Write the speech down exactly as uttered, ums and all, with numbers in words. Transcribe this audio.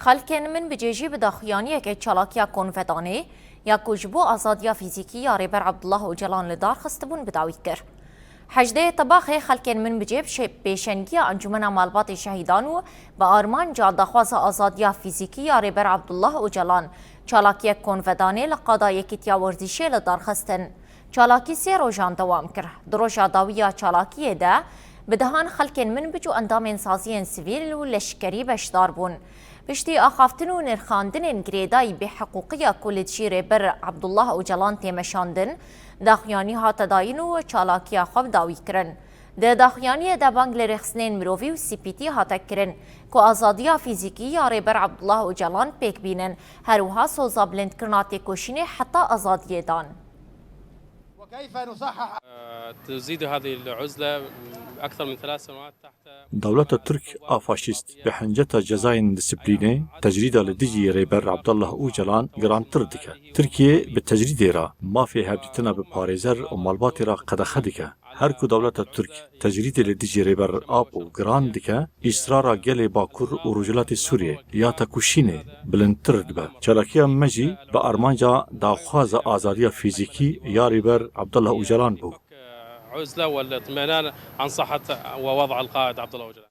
Xelkên Minbicê jî bi daxuyaniyeke çalakiya konvedanê ya ku ji bo azadiya fîzîkî ya Rêber Abdullah Ocalan li dar xistibûn bi dawî kir. Hejdê Tebaxê Xelkên Minbicê bi şe-, pêşengiya Encûmena Malbatê Şehîdan û bi armanca daxwaza azadiya fîzîkî ya Rêber Abdullah Ocalan çalakiyek konvedanê li qada Yekîtiya Werzîşê li dar xistin. Çalakî sê rojan dewam kir. Di roja dawî ya çalakiyê de bi dehan xelkên Minbic û endamên saziyên sivîl û leşkerî beşdar bûn. Piştî axaftin û nirxandinên girêdayî bêhiqûqiya ku li dijî Rêber Abdullah Ocalan tê meşandin, daxuyanî hate dayîn û çalakiya xwe bi dawî kirin. Di daxuyaniyê de bang li rêxistinên mirovî û C P T hate kirin ku azadiya fîzîkî ya Rêber Abdullah Ocalan pêk bînin, her wiha soza bilindkirina têkoşînê heta azadiyê dan. وكيف نصحح تزيد هذه العزلة أكثر من ثلاث سنوات تحت Dewleta Tirk a faşîst bi hinceta cezayên disiplînê tecrîda li dijî Rêber Abdullah Ocalan girantir dike. Tirkiye bi tecrîdê re mafê hevdîtina bi parêzer û malbatê re qedexe dike. Her ku dewleta Tirk tecrîdê li dijî Rêber Apo giran dike, îsrara gelê Bakur û Rojhilatê Sûriyê ya tekoşînê bilindtir dibe. Çalakiya me jî bi armanca daxwaza azadiya fîzîkî ya Rêber Abdullah Ocalan bû. عزلة والاطمئنان عن صحة ووضع القائد عبد الله أوجلان.